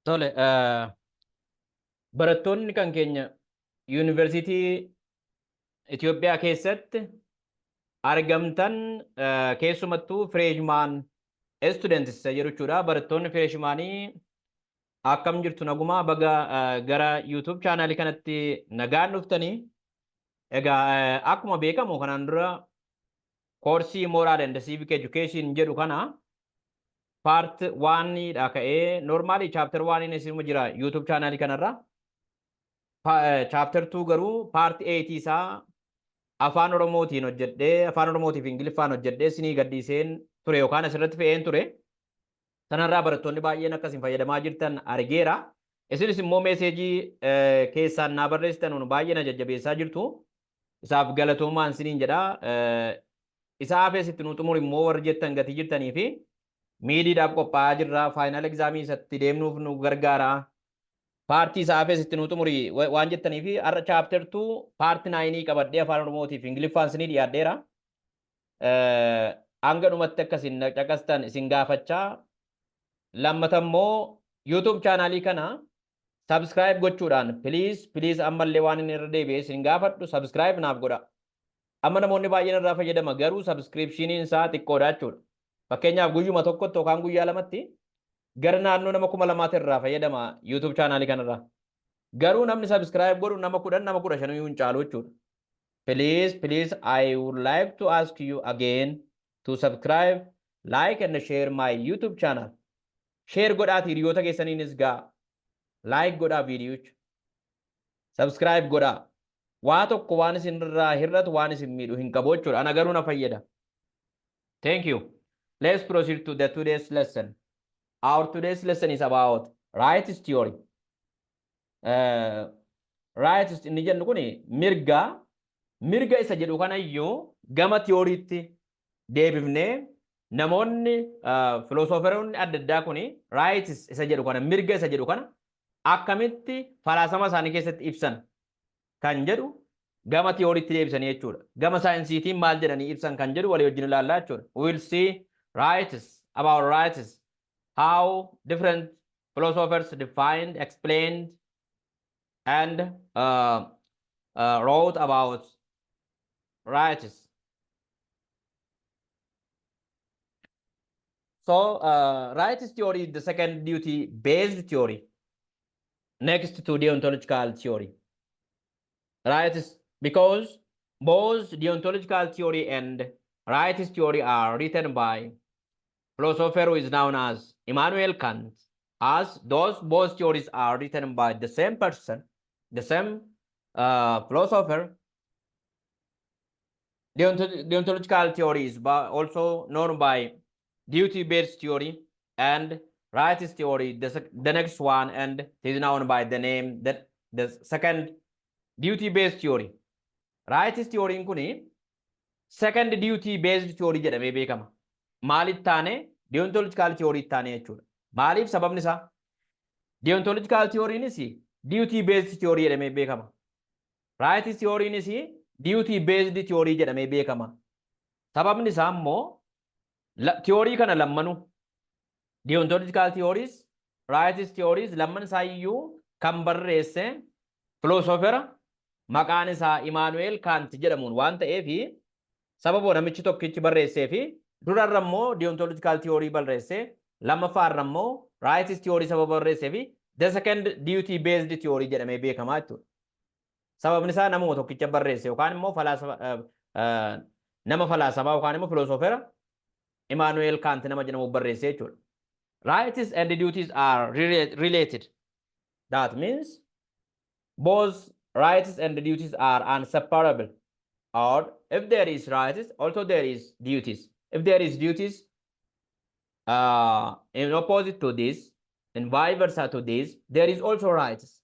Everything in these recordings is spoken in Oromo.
Tole, barattoonni kan keenya yuunivarsiitii Itoophiyaa keessatti argamtan, keessumattuu freshman students jedhu jechuudha. Barattoonni freshmanii akkam jirtu? Nagumaa? Baga gara YouTube channelii kanatti nagaan dhuftanii. Egaa akkuma beekamu kanaan dura koorsii Moral and Civic Education jedhu kana part oneiidha ka'ee, normally chapter oneiin isinuma jira YouTube channelii kanarra. Chapter 2 garuu part 8 isaa Afaan Oromootiin hojjedhee, Afaan Oromootiif Ingiliffaan hojjedhee isinii gadhiiseen ture yookaan asirratti fe'een ture. Sanarraa barattoonni baay'een akkasiin fayyadamaa jirtan argeera. Isinis immoo messageii keessaan naa barreessitan baay'ee na jajjabeessaa jirtu. Isaaf galatoomaan isiniin jedha. Isa hafees itti nu xumur immoo warri jettan gatii jirtanii fi midiidhaaf qophaa'aa jirra. Final examii isatti deemnuuf nu gargaara. Partii isaa hafees itti nu xumuri waan jettanii fi har'a chapter 2 part 9 qabadhee Afaan Oromootiif Ingiliffaan isinii dhiyaadheera. Hanga dhumatti akkasin caqastan isin gaafachaa. Lammata immoo YouTube channelii kana subscribe gochuudhaan, please, please, ammallee waan inni irra deebi'ee isin gaafadhu, subscribe naaf godha. Amma namoonni baay'een irraa fayyadama, garuu subscriptioniin isaa xiqqoodha jechuudha. Fakkeenyaaf guyyuma tokkotti yookaan guyyaa lamatti gara naannoo nama 2000 irraa fayyadama YouTube channelii kanarraa. Garuu namni subscribe godhu nama 10, nama 15 hin caalu jechuudha. Please, please, I would like to ask you again to subscribe, like and share my YouTube channel. Share godhaati hiriyoota keessaniinis ga'a. Like godhaa viidiyocha. Subscribe godhaa. Waa tokko waan isin irraa hir'atu, waan isin miidhu hin qabu jechuudha. Ana garuu na fayyada. Thank you. Let's proceed to the today's lesson. Our today's lesson is about rights theory. Rights inni jennu kuni mirga. Mirga isa jedhu kanayyuu gama theoryitti deebifnee namoonni philosopheroonni adda addaa kuni rights isa jedhu kana, mirga isa jedhu kana akkamitti falaasama isaanii keessatti ibsan kan jedhu gama theoryitti deebisanii jechuudha. Gama saayinsiitiin maal jedhanii ibsan kan jedhu walii wajjin ilaallaa jechuudha. We will see rights, about rights, how different philosophers defined, explained, and wrote about rights. So, rights theory is the second duty-based theory next to deontological theory. Rights, because both deontological theory and rights theory are written by philosopher who is known as Immanuel Kant, as those both theories are written by the same person, the same philosopher. Deontological theory is also known by duty-based theory, and rights theory, the next one, and it is known by the name that the second duty-based theory. Rights theory kuni second duty-based theory jedhamee beekama. Maaliif taane? Deontological theory taane jechuudha. Maaliif? Sababni isaa? Deontological theorynis duty-based theory jedhamee beekama. Rights theorynis duty-based theory jedhamee beekama. Sababni isaa immoo theory kana lammanuu, deontological theories, rights theories, lamman isaa iyyuu kan barreesse philosophera maqaan isaa Immanuel Kant jedhamuun waan ta'eef, sababa namichi tokkichi barreessee fi durarra immoo deontological theory barreesse, lammaffaarra immoo rights theory sababa barreessee fi the second duty based theory jedhamee beekamaa jechuudha. Sababni isaa namuma tokkicha barreesse yookaan immoo nama falaasamaa yookaan immoo philosophera Immanuel Kant nama jedhamu barreesse jechuudha. Rights and duties are related. That means both rights and duties are inseparable. Or if there is rights, also there is duties. If there is duties, in opposite to this, and vice versa to this, there is also rights.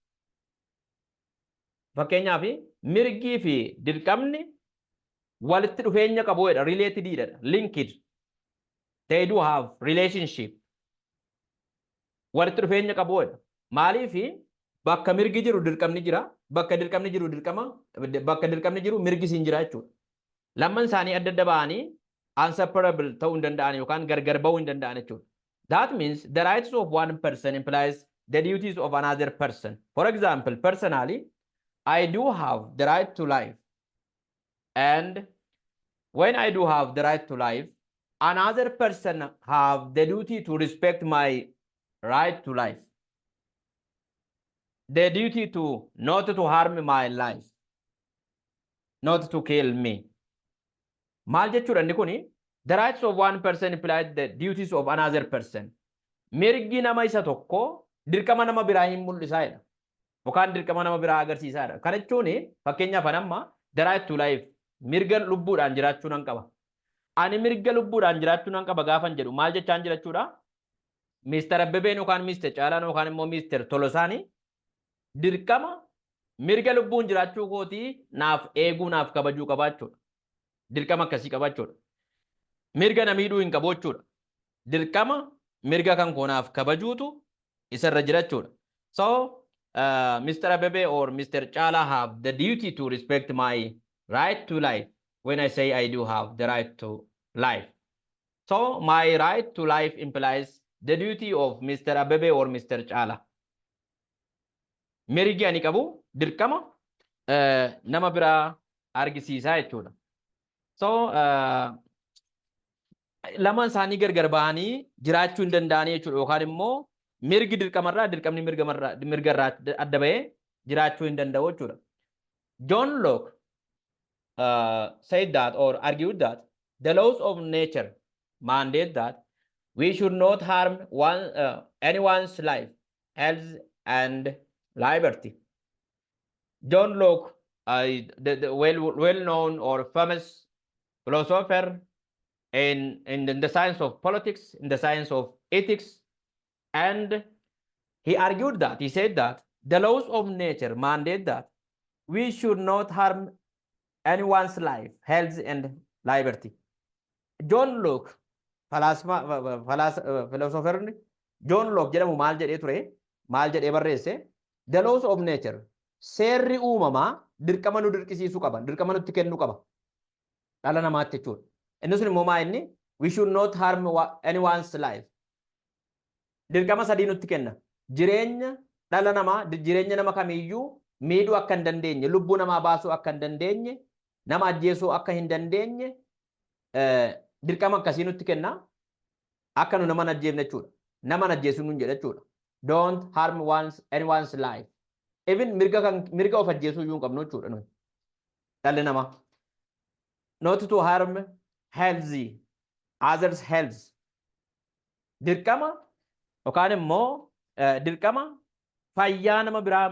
Fakkeenyaaf mirgii fi dirqamni walitti dhufeenya qabu jedha, related dha, linked. They do have relationship. Walitti dhufeenya qabu jedha. Maaliif? Bakka mirgi jiru dirqamni jira, bakka dirqamni jiru dirqama, bakka dirqamni jiru mirgi siin jira jechuudha. Lamman isaanii adda adda ba'anii inseparable ta'uu hin danda'an yookaan gargar ba'uu hin danda'an jechuudha. That means the rights of one person implies the duties of another person. For example, personally, I do have the right to life. And when I do have the right to life, another person have the duty to respect my right to life. The duty to not to harm my life, not to kill me. Maal jechuudha inni kuni? The rights of one person imply the duties of another person. Mirgi nama isa tokko dirqama nama biraa hin mul'isaa jedha. Yookaan dirqama nama biraa agarsiisaa jedha. Kana jechuun, fakkeenyaaf, ani amma the right to life, mirga lubbuudhaan jiraachuu nan qaba. Ani mirga lubbuudhaan jiraachuu nan qaba gaafan jedhu maal jechaan jira jechuudha? Mister Abbebeen yookaan Mister Caalaan yookaan immoo Mister Tolosaani dirqama mirga lubbuun jiraachuu kootii naaf eeguu, naaf kabajuu qabaachuudha. Dirqama akkasii qabaachuudha. Mirga na miidhuu hin qabu jechuudha. Dirqama mirga kan koo naaf kabajuutu isarra jira jechuudha. So Mr. Abebe or Mr. Chala have the duty to respect my right to life when I say I do have the right to life. So my right to life implies the duty of Mr. Abebe or Mr. Chala. Mirgi ani qabu dirqama nama biraa argisiisaa jechuudha. So lamaan isaanii gargar bahanii jiraachuu hin danda'anii jechuudha, yookaan immoo mirgi dirqamarraa, dirqamni mirgarraa adda bahee jiraachuu hin danda'u jechuudha. John Locke said that or argued that the laws of nature mandate that we should not harm anyone's life, health, and liberty. John Locke, the well-known or famous philosopher in the science of politics, in the science of ethics, and he argued that, he said that the laws of nature mandate that we should not harm anyone's life, health, and liberty. John Locke, falaasma, philosopherni John Locke jedhamu maal jedhee ture? Maal jedhee barreesse? The laws of nature, seerri uumamaa dirqama nu dirqisiisuu qaba, dirqama nutti kennuu qaba. Dhala namaatti jechuudha. Inni sun immoo maa inni? We should not harm anyone's life. Dirqama sadii nutti kenna. Jireenya dhala namaa, jireenya nama kamiiyyuu miidhuu akka hin dandeenye, lubbuu namaa baasuu akka hin dandeenye, nama ajjeesuu akka hin dandeenye dirqama akkasii nutti kenna. Akka nu nama hin ajjeefne jechuudha. Nama hin ajjeesuu nuun jedha jechuudha. Don't harm anyone's life. Even mirga kan mirga of ajjeesuu iyyuu hin qabnu jechuudha nuyi. Dhalli namaa. Not to harm healthy, others' health. Dirqama yookaan immoo dirqama fayyaa nama biraa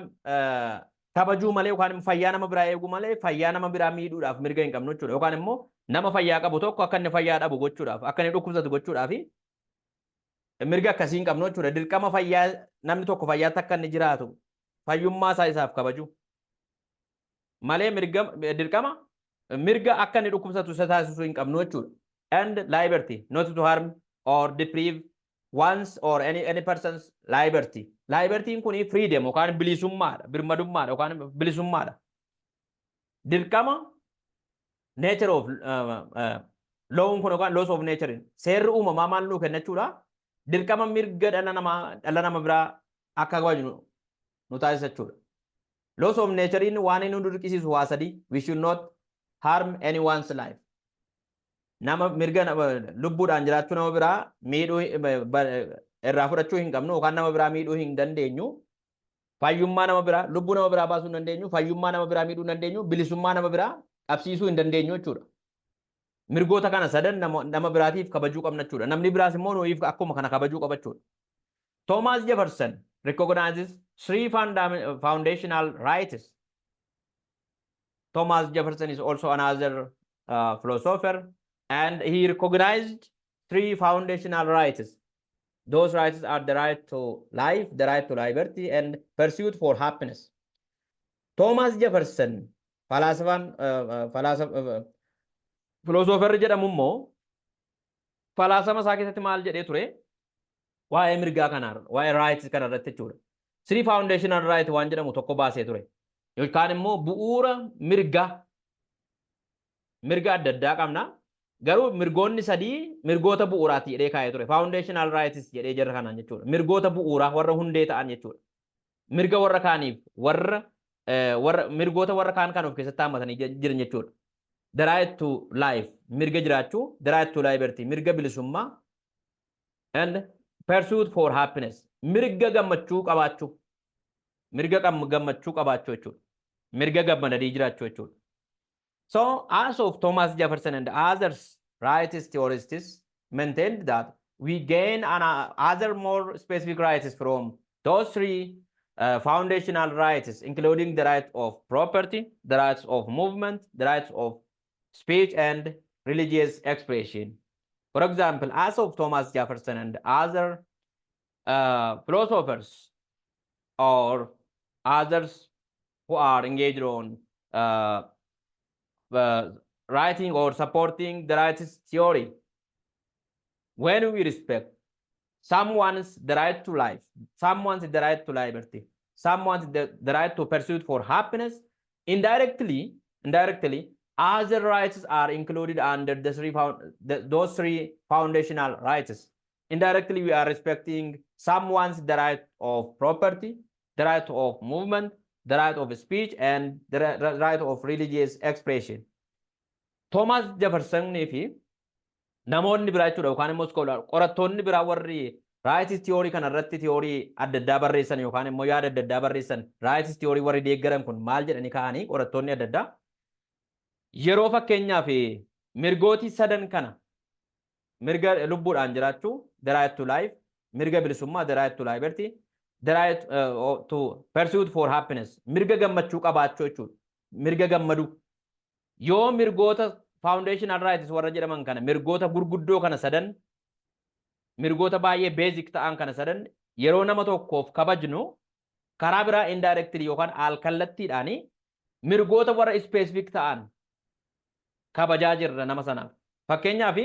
kabajuu malee yookaan immoo fayyaa nama biraa eeguu malee fayyaa nama biraa miidhuudhaaf mirga hin qabnu jechuudha. Yookaan immoo nama fayyaa qabu tokko akka inni fayyaa dhabu gochuudhaaf, akka inni dhukkubsatu gochuudhaaf mirga akkasii hin qabnu jechuudha. Dirqama fayyaa, namni tokko fayyaatti akka inni jiraatu, fayyummaa isaa isaaf kabaju malee mirga, dirqama mirga akka inni dhukkubsatu isa taasisuu hin qabnu jechuudha. And liberty, not to harm or deprive one's or any person's liberty. Libertyin kun freedom yookaan bilisummaadha, birmadummaadha yookaan bilisummaadha. Dirqama nature of lawn kun yookaan laws of nature, seerri uumamaa maal nuu kenna jechuudha? Dirqama mirga dhala namaa, dhala nama biraa akka kabajnu nu taasisa jechuudha. Laws of nature waan inni nu dirqisiisu waa sadii. We should not harm anyone's life. Nama mirga lubbuudhaan jiraachuu nama biraa miidhuu irraa fudhachuu hin qabnu yookaan nama biraa miidhuu hin dandeenyu. Fayyummaa nama biraa, lubbuu nama biraa baasuu hin dandeenyu, fayyummaa nama biraa miidhuu hin dandeenyu, bilisummaa nama biraa qabsiisuu hin dandeenyu jechuudha. Mirgoota kana sadan nama biraatiif kabajuu qabna jechuudha. Namni biraas immoo nuyiif akkuma kana kabajuu qaba jechuudha. Thomas Jefferson recognizes three foundational rights. Thomas Jefferson is also another philosopher, and he recognized three foundational rights. Those rights are the right to life, the right to liberty, and pursuit for happiness. Thomas Jefferson, falaasafaan, philosopherri jedhamu immoo falaasama isaa keessatti maal jedhee ture? Waa'ee mirgaa kanaa, waa'ee rights kana irratti jechuudha. Three foundational right waan jedhamu tokko baasee ture. Yookaan immoo bu'uura mirgaa, mirga adda addaa qabna. Garuu mirgoonni sadii mirgoota bu'uuraati jedhee kaa'ee ture. Foundational rights jedhee jara kanaan jechuudha. Mirgoota bu'uuraa warra hundee ta'an jechuudha. Mirga warra kaaniif warra mirgoota warra kaan kan of keessatti hammatanii jiran jechuudha. The right to life, mirga jiraachuu, the right to liberty, mirga bilisummaa, and pursuit for happiness, mirga gammachuu qabaachuu, mirga gammachuu qabaachuu jechuudha. Mirga gammadanii jiraachuu jechuudha. So, as of Thomas Jefferson and others rights theorists maintained that we gain other more specific rights from those three foundational rights, including the right of property, the rights of movement, the rights of speech, and religious expression. For example, as of Thomas Jefferson and other philosophers or others who are engaged on writing or supporting the rights theory, when we respect someone's the right to life, someone's the right to liberty, someone's the right to pursuit for happiness, indirectly, other rights are included under those three foundational rights. Indirectly, we are respecting someone's the right of property, the right of movement, the right of speech, and the right of religious expression. Thomas Jefferson fi namoonni biraa jechuudha, yookaan immoo scholar qorattoonni biraa warri rights theory kana irratti theory adda addaa barreessan yookaan immoo yaada adda addaa barreessan, rights theory warri deeggaran kun maal jedhanii ka'anii, qorattoonni adda addaa yeroo fakkeenyaaf mirgootii sadan kana, mirga lubbuudhaan jiraachuu, the right to life, mirga bilisummaa, the right to liberty, the right to pursuit for happiness, mirga gammachuu qabaachuu jechuudha, mirga gammaduu, yoo mirgoota foundational rights warra jedhaman kana, mirgoota gurguddoo kana sadan, mirgoota baay'ee basic ta'an kana sadan yeroo nama tokkoof kabajnu, karaa biraa indirectly yookaan alkallattiidhaani mirgoota warra specific ta'an kabajaa jirra nama sanaaf. Fakkeenyaaf,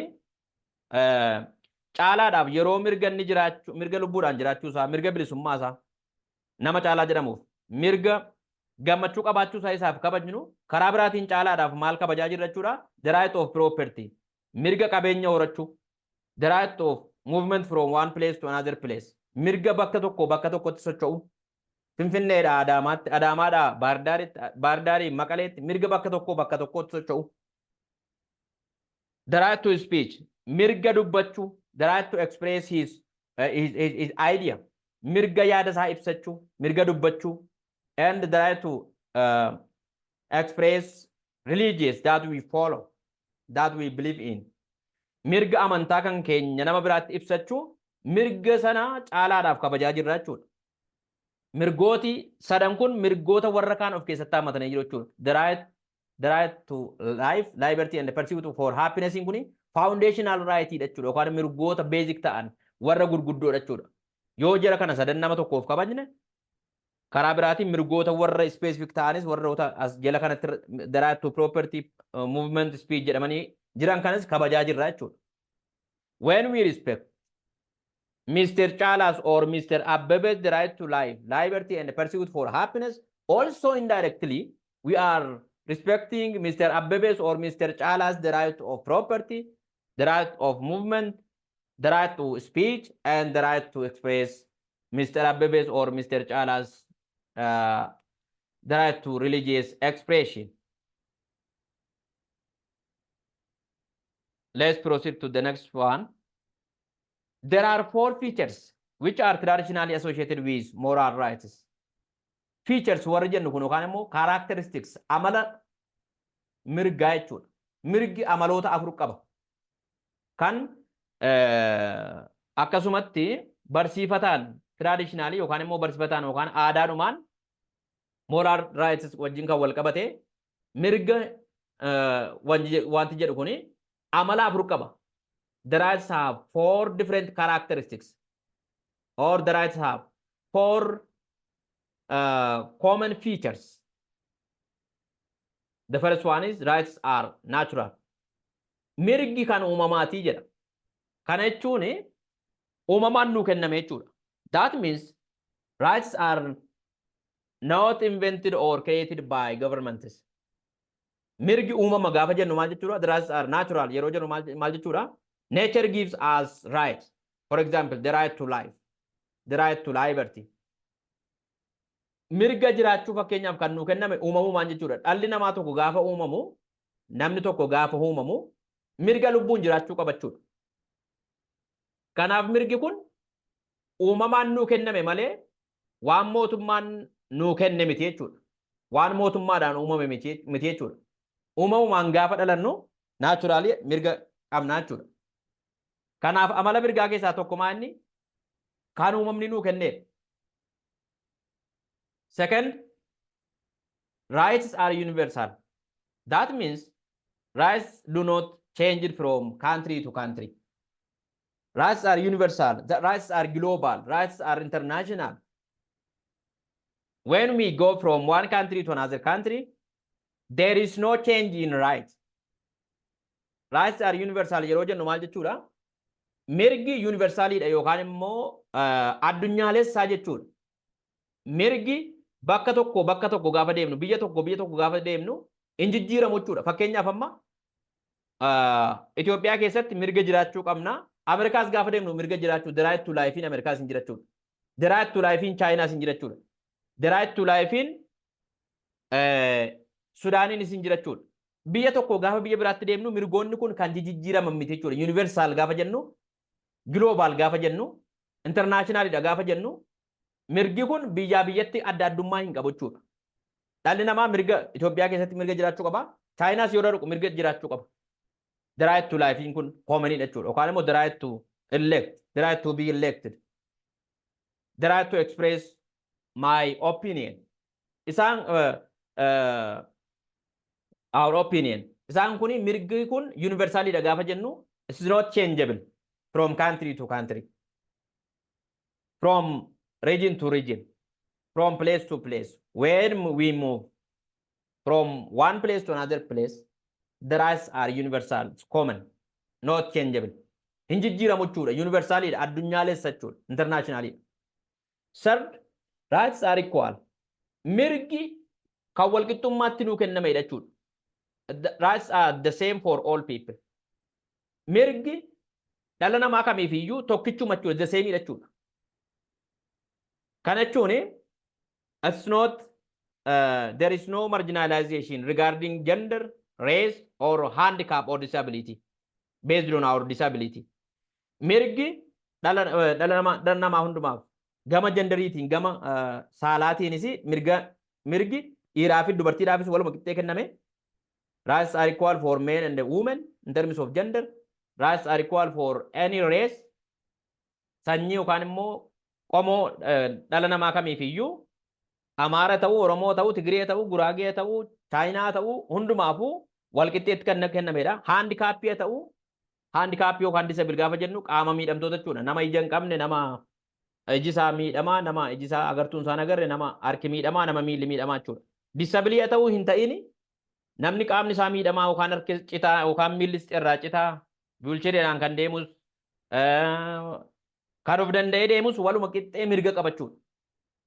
Caalaadhaaf yeroo mirga inni jiraachuu, mirga lubbuudhaan jiraachuu isaa, mirga bilisummaa isaa, nama Caalaa jedhamuuf mirga gammachuu qabaachuu isaa isaaf kabajnu, karaa biraatiin Caalaadhaaf maal kabajaa jirra jechuudha? The right of property, mirga qabeenya horachuu, the right of movement from one place to another place, mirga bakka tokko bakka tokkotti socho'u, Finfinneedha Adaamaatti, Adaamaadhaa Baardaaritti, Baardaarii Maqaleetti, mirga bakka tokko bakka tokkotti socho'u. The right to speech, mirga dubbachuu, the right to express his idea, mirga yaada isaa ibsachuu, mirga dubbachuu, and the right to express religious that we follow, that we believe in. Mirga amantaa kan keenya nama biraatti ibsachuu, mirga sana Caalaadhaaf kabajaa jirra jechuudha. Mirgooti sadan kun mirgoota warra kaan of keessatti hammatanii jiru jechuudha. The right to life, liberty and the pursuit for happiness kuni foundational right jechuudha, yookaan mirgoota basic ta'an warra gurguddoodha jechuudha. Yoo jara kana sadan nama tokkoof kabajne, karaa biraatiin mirgoota warra specific ta'anis, warroota as jala kanatti the right to property, movement, speech jedhamanii jiran kanas kabajaa jirra jechuudha. When we respect Mr. Chalas or Mr. Abbebe's the right to life, liberty and pursuit for happiness, also indirectly we are respecting Mr. Abbebe's or Mr. Chala's the right of property, the right of movement, the right to speech, and the right to express Mr. Abbebe's or Mr. Chala's the right to religious expression. Let's proceed to the next one. There are four features which are traditionally associated with moral rights. Features warra jennu kun yookaan immoo characteristics, amala mirgaa jechuudha. Mirgi amaloota afur qaba. Kan akkasumatti barsiifataan, traditionally yookaan immoo barsiifataan yookaan aadaadhumaan moral rights wajjin kan wal qabate, mirga wanti jedhu kuni amala afur qaba. The rights have four different characteristics, or the rights have four common features. The first one is rights are natural. Mirgi kan uumamaatii jedha. Kana jechuun uumamaan nuu kenname jechuudha. That means rights are not invented or created by governments. Mirgi uumama gaafa jennu maal jechuudha? The rights are natural yeroo jennu maal jechuudha? Nature gives us rights. For example, the right to life, the right to liberty. Mirga jiraachuu fakkeenyaaf kan nuu kenname uumamumaan jechuudha. Dhalli namaa tokko gaafa uumamu, namni tokko gaafa uumamu, mirga lubbuun jiraachuu qabachuudha. Kanaaf mirgi kun uumamaan nuu kenname malee waan mootummaan nuu kenne miti jechuudha. Waan mootummaadhaan uumame miti jechuudha. Uumamumaan gaafa dhalannu naturally mirga qabna jechuudha. Kanaaf amala mirgaa keessaa tokko maa inni kan uumamni nuu kenneedha. Second, rights are universal. That means rights do not change from country to country. Rights are universal. The rights are global. Rights are international. When we go from one country to another country, there is no change in rights. Rights are universal yeroo jennu maal jechuudha? Mirgi universaliidha yookaan immoo addunyaalessaa jechuudha. Mirgi bakka tokko bakka tokko gaafa deemnu, biyya tokko biyya tokko gaafa deemnu hin jijjiiramu jechuudha. Fakkeenyaaf, amma Itoophiyaa keessatti mirga jiraachuu qabna. Ameerikaas gaafa deemnu mirga jiraachuu, the right to life in Ameerikaas hin jirachuudha. The right to life in Chaayinaas hin jirachuudha. The right to life in Sudaaniinis hin jirachuudha. Biyya tokko gaafa biyya biraatti deemnu mirgoonni kun kan jijjiiraman miti jechuudha. Universal gaafa jennu, global gaafa jennu, internationalidha gaafa jennu, mirgi kun biyyaa biyyatti adda addummaa hin qabu jechuudha. Dhalli namaa mirga Itoophiyaa keessatti mirga jiraachuu qaba. Chaayinaas yoo dhaqu mirga jiraachuu qaba. The right to life kun commonidha jechuudha. Yookaan immoo the right to elect, the right to be elected, the right to express my opinion. Isaan our opinion. Isaan kuni mirgi kun universalidha gaafa jennu, it's not changeable from country to country, from region to region, from place to place. When we move from one place to another place, the rights are universal, it's common, not changeable. Hin jijjiiramu jechuudha. Universalidha, addunyaalessa jechuudha, internationalidha. Third, rights are equal. Mirgi kan walqixxummaatti nuu kennamedha jechuudha. The rights are the same for all people. Mirgi dhala namaa kamiif iyyuu tokkichuma jechuudha, the same jechuudha. Kana jechuun it's not there is no marginalization regarding gender, race or handicap or disability, based on our disability. Mirgi dhala namaa hundumaaf gama genderiitiin, gama saalaatiinis, mirgi dhiiraa fi dubartiidhaafis waluma qixxee kenname. Rights are equal for men and women in terms of gender. Rights are equal for any race. Sanyii yookaan immoo qomoo dhala namaa kamiif iyyuu, Amaara ta'uu, Oromoo ta'uu, Tigiree ta'uu, Guraagee ta'uu, Chaayinaa ta'uu, hundumaafuu walqixxeetti kan kennamedha. Handicapii ta'uu, handicapii yookaan disable gaafa jennu qaama miidhamtoota jechuudha. Nama ija hin qabne, nama iji isaa miidhamaa, nama iji isaa agartuun isaa hin agarre, nama harki miidhamaa, nama miilli miidhamaa jechuudha. Disable ta'uu hin ta'ini, namni qaamni isaa miidhamaa yookaan harki citaa yookaan miilli irraa citaa, wheelchairiidhaan kan deemus, kan of danda'ee deemus waluma qixxee mirga qabachuudha.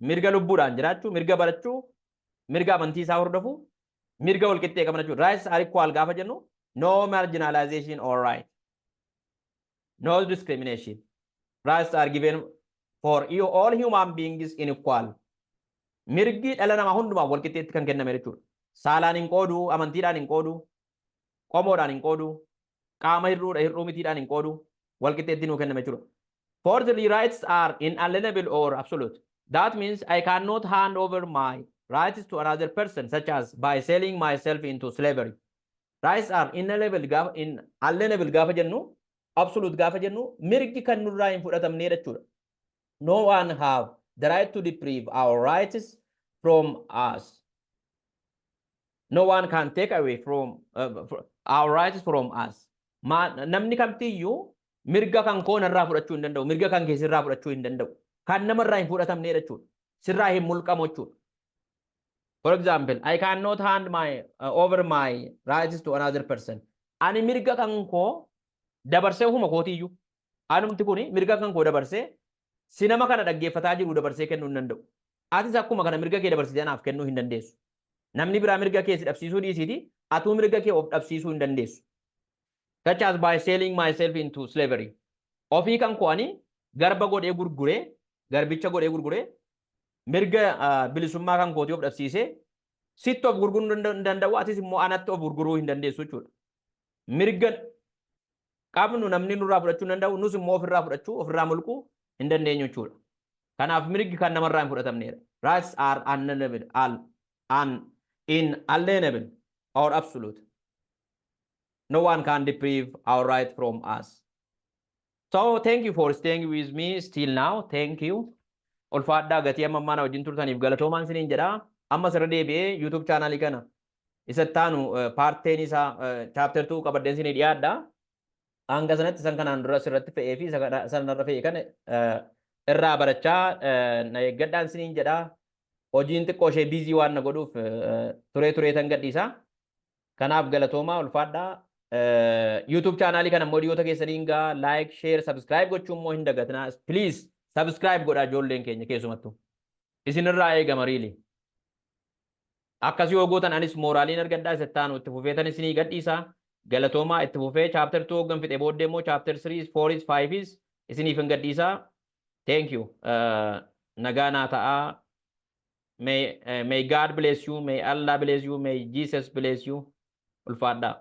Mirga lubbuudhaan jiraachuu, mirga barachuu, mirga amantii isaa hordofuu, mirga wal qixxee qaban jechuudha. Rights are equal gaafa jennu, no marginalization or right. No discrimination. Rights are given for all human beings in equal. Mirgi dhala namaa hundumaaf wal qixxeetti kan kenname jechuudha. Saalaan hin qoodu, amantiidhaan hin qoodu, qomoodhaan hin qoodu, qaama hir'uudha hir'uu mitiidhaan hin qoodu, wal qixxeetti nuu kenname jechuudha. Fourthly, rights are inalienable or absolute. That means I cannot hand over my rights to another person, such as by selling myself into slavery. Rights are inalienable gaafa, inalienable gaafa jennu, absolute gaafa jennu, mirgi kan nurraa hin fudhatamne jechuudha. No one have the right to deprive our rights from us. No one can take away from our rights from us. Namni kamtiyyuu mirga kan koo narraa fudhachuu hin danda'u. Mirga kan kee sirraa fudhachuu hin danda'u. Kan namarraa hin fudhatamne jechuudha. Sirraa hin mulqamu jechuudha. For example, I cannot hand my over my rights to another person. Ani mirga kan koo dabarsee ofuma kootiyyuu. Anumti kuni mirga kan koo dabarsee si nama kana dhaggeeffataa jiru dabarsee kennuu hin danda'u. Atis akkuma kana mirga kee dabarsitee anaaf kennuu hin dandeessu. Namni biraa mirga kee si dhabsiisuu dhiisiiti, atuu mirga kee of dhabsiisuu hin dandeessu. Such as by selling myself into slavery. Ofii kan koo ani garba godhee gurguree, garbicha godhee gurguree, mirga bilisummaa kan kootii of dhabsiisee sitti of gurguruu hin danda'u, atis immoo anatti of gurguruu hin dandeessu jechuudha. Mirga qabnu namni nurraa fudhachuu hin danda'u, nus immoo ofirraa fudhachuu, ofirraa mulquu hin dandeenyu jechuudha. Kanaaf mirgi kan namarraa hin fudhatamnedha. Rights are unalienable, inalienable or absolute. No one can deprive our right from us. So thank you for staying with me still now. Thank you. Ulfaadhaa, gatii amma ammaa na wajjin turtaniif galatoomaan isiniin jedha. Amma sirra deebi'ee YouTube channelii kana isa ittaanu part 10 isaa chapter 2 qabadheen isinii dhiyaadha. Hanga sanatti isan kanaan dura sirratti fe'ee fi isa sanarra fe'e kana irraa barachaa na eeggadhaan isiniin jedha. Hojiin xiqqoo ishee busy waan na godhuuf turee turee tan gadhiisa. Kanaaf galatoomaa, ulfaadhaa. YouTube channelii kana immoo dhiyoota keessaniin gaa like, share, subscribe gochuu immoo hin dagatinaa. Please subscribe godhaa, ijoolleen keenya keessumattuu. Isinirraa eegama, really. Akkasii yoo gootan anis moraliin argadhaa, isa itti aanu itti fufeetan isinii gadhiisa. Galatoomaa, itti fufee chapter 2 hoggan fixe booddee immoo chapter 3, 4, 5 isiniif hin gadhiisa. Thank you. Nagaa naa ta'aa. May God bless you. May Allah bless you. May Jesus bless you. Ulfaadhaa.